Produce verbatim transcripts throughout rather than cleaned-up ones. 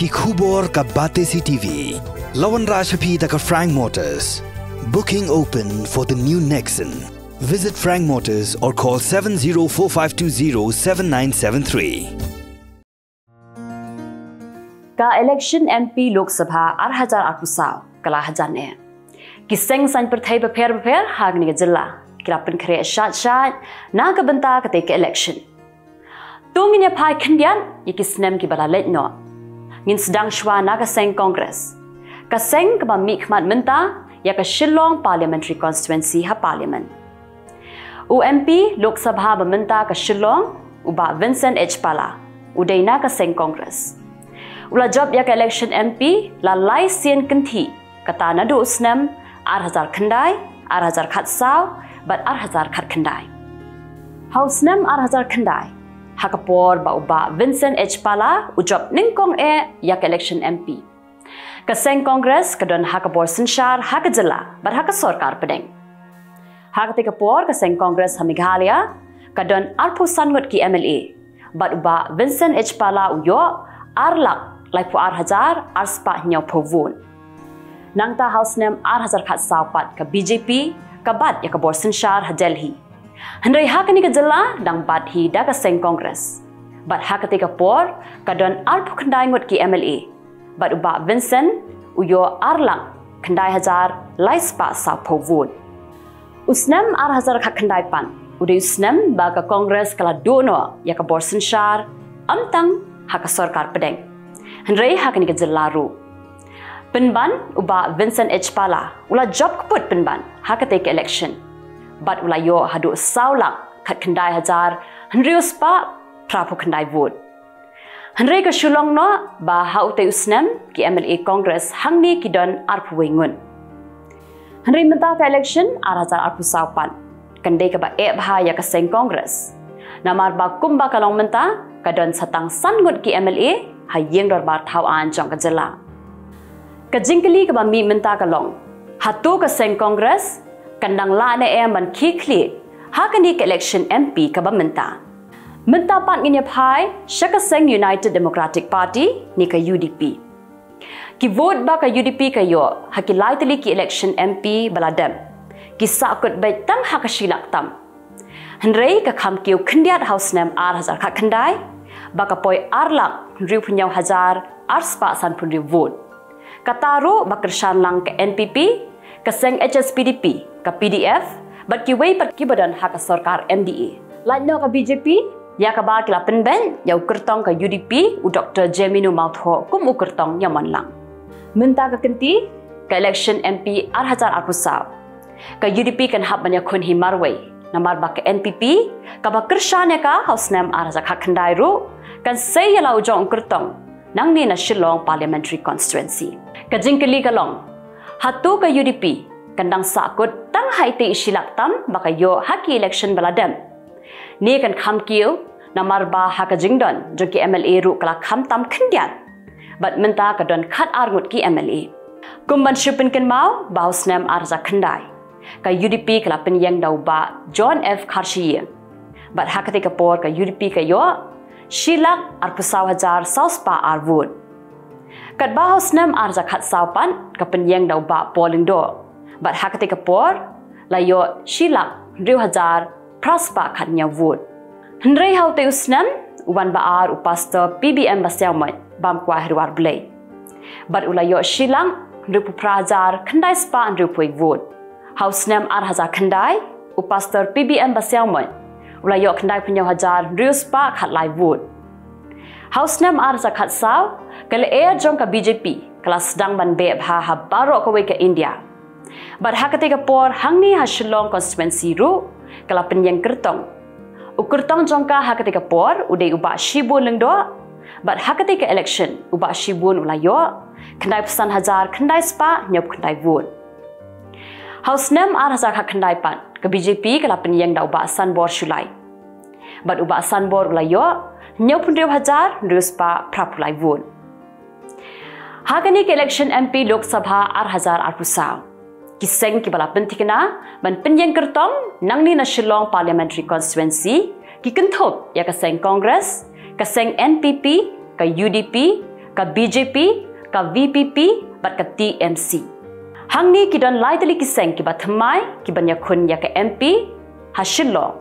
Ki khubor ka Batesi T V. La wanrah sha phi da ka Frank Motors. Booking open for the new Nexon. Visit Frank Motors or call seven zero four five two zero seven nine seven three. Ka election M P Lok Sabha ar hajar arphew saw ka la hajan eh. Ki seng saiñ pyrthei bapher bapher ha kane ka jylla ki la pynkhreh shait shait na ka bynta kata ka election. To ngin ïa phai khyndiat ïa ki snem kiba la leit noh. Ngin sdang shuwa na ka seng Congress, ka seng kaba mihkhmat mynta ïa ka Shillong Parliamentary Constituency ha Parliament. U M P Lok Sabha ba mynta ka Shillong, u Bah Vincent H Pala, u dei na ka seng Congress. U la jop ïa ka election M P la lai sien kynthih, kata naduh u snem ar hajar khyndai, ar hajar khatsaw bad ar hajar khatkhyndai. Ha u snem ar hajar khyndai, ha ka por ba u Bah Vincent H Pala u jop nyngkong eh ïa ka election M P, ka seng Congress ka don ha ka bor synshar ha ka jylla bad ha ka sorkar pdeng. Ha kata ka por ka seng Congress ha Meghalaya ka don arphew san ngut ki M L A, bad u Bah Vincent H Pala u ïoh ar lak laiphew ar hajar ar spah hynñiewphew vote. Nangta ha u snem ar hajar khatsaw pat ka B J P ka bat ïa ka bor synshar ha Delhi. Hynrei ha kane ka jylla dang bat hi da ka seng Congress. Bad ha kata ka por ka don arphew khyndai ngut ki M L A, bad u Bah Vincent u ïoh ar lak khyndai hajar lai spah sawphew vote. U snem ar hajar khatkhyndai pat u dei u snem ba ka Congress ka la duh noh ïa ka bor synshar, ym tang ha ka sorkar pdeng, hynrei ha kane ka jylla ruh. Pynban u Bah Vincent H Pala u la jop kput pynban ha kata ka election, bad u la ïoh haduh saw lak khatkhyndai hajar hynriew spah phraphew khyndai vote. Hynrei ka shu long noh ba ha utei u snem ki M L A Congress hangne ki don arphew wei ngut. Hynrei mynta ka election ar hajar arphew saw pat kan dei kaba eh bha ïa ka seng Congress. Namar ba kumba ka long mynta ka don sa tang san ngut ki M L A ha ïing dorbar thaw aiñ jong ka jylla. Ka jingkylli kaba mih mynta ka long, hato ka seng Congress kan dang lah ne em ban khie khlieh ha kane ka election M P kaba mynta? Mynta pat ngin ïa phai sha ka seng United Democratic Party ne ka U D P. Ki vote ba ka U D P ka ïoh ha ki lai tylli ki election M P ba la dep ki sahkut beit tang ha ka shi lak tam. Hynrei ka kham kiew khyndiat ha u snem ar hajar khatkhyndai ba ka poi ar lak hynriewphew hynñiew hajar ar spah sanphew hynriew vote. Kata ruh ba kyrshan lang ka N P P, ka seng H S P D P, ka P D F bad kiwei pat kiba don ha ka sorkar M D A. Lait noh ka B J P ïa kaba ki la pynbeit ïa u kyrtong ka U D P, u Doktor Jemino Mawthoh, kum u kyrtong ïa mon lang. Mynta ka kynti ka election M P ar hajar arphew saw, ka U D P kan hap ban ïakhun hi marwei, namar ba ka N P P kaba kyrshan ïa ka ha u snem ar hajar khatkhyndai ruh kan sei ïa la u jong u kyrtong nangne na Shillong Parliamentary Constituency. Ka jingkylli ka long, hato ka U D P kan dang sahkut tang ha itei i shi lak tam ba ka ïoh ha ki election ba la dep? Ne kan kham kiew, namar ba ha ka jingdon jong ki M L A ruh ka la kham tam khyndiat, bad mynta ka don khat ar ngut ki M L A. Kum ban shu pynkynmaw ba ha u snem ar hajar khyndai, ka U D P ka la pynïeng da u Bah John F Kharshiing, bad ha kata ka por ka U D P ka ïoh shi lak arphew saw hajar saw spah ar vote. Katba ha u snem ar hajar khatsaw pat ka pynïeng da u Bah Paul Lyngdoh, bad ha kata ka por la ïoh shi lak hynriew hajar phra spah khathynñiew vote. Hynrei ha utei u snem u wan ba ar u Pastor P B M Basaiawmoit bam kwai ha Dwar Blei, bad u la ïoh shi lak hynriewphew phra hajar khyndai spah hynriewphew vote. Ha u snem ar hajar khyndai u Pastor P B M Basaiawmoit u la ïoh khyndaiphew hynñiew hajar hynriew spah khatlai vote. Ha u snem ar hajar khatsaw ka lyer jong ka B J P ka la sdang ban beh bha ha baroh kawei ka India. Bad ha kata ka por hangne ha Shillong constituency ruh ka la pynïeng kyrtong. U kyrtong jong ka ha kata ka por u dei u Bah Shibun Lyngdoh, bad ha kata ka election u Bah Shibun u la ïoh khyndaiphew san hajar khyndai spah hynñiewphew khyndai vote. Ha u snem ar hajar khatkhyndai pat ka B J P ka la pynïeng da u Bah Sanbor Shullai, bad u Bah Sanbor u la ïoh hynñiewphew hynriew hajar hynriew spah phraphew lai vote. Ha kane ka election M P Lok Sabha ar hajar arphew saw, ki seng kiba la pynthikna ban pynïeng kyrtong nangne na Shillong Parliamentary Constituency ki kynthup ïa ka seng Congress, ka seng N P P, ka U D P, ka B J P, ka V P P bad ka T M C. Hangne ki don lai tylli ki seng kiba thymmai kiban ïakhun ïa ka M P ha Shillong,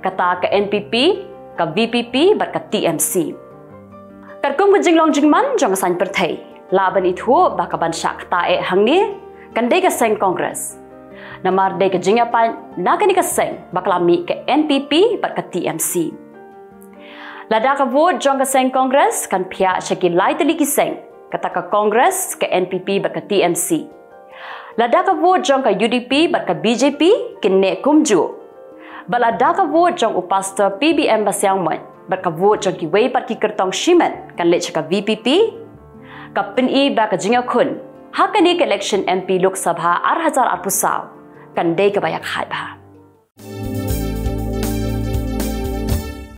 kata ka N P P, ka V P P bad ka T M C. Katkum ka jinglong jingman jong ka saiñ pyrthei, lah ban ithuh ba kaban shah ktah eh hangne kan dei ka seng Congress. Namar dei ka jingïapait na kane ka seng ba ka la mih ka N P P bad ka T M C. Lada ka vote jong ka seng Congress kan phiah sha ki lai tylli ki seng, kata ka Congress, ka N P P bad ka T M C. Lada ka vote jong ka U D P bad ka B J P kin neh kumjuh. Bad lada ka vote jong u Pastor P B M Basiangmoit bad ka vote jong kiwei pat ki kyrtong shimet kan leit sha ka V P P, ka pyni ba ka jingïakhun ha kane ka election M P Lok Sabha ar hajar arphew saw kan dei kaba ïakhaid bha.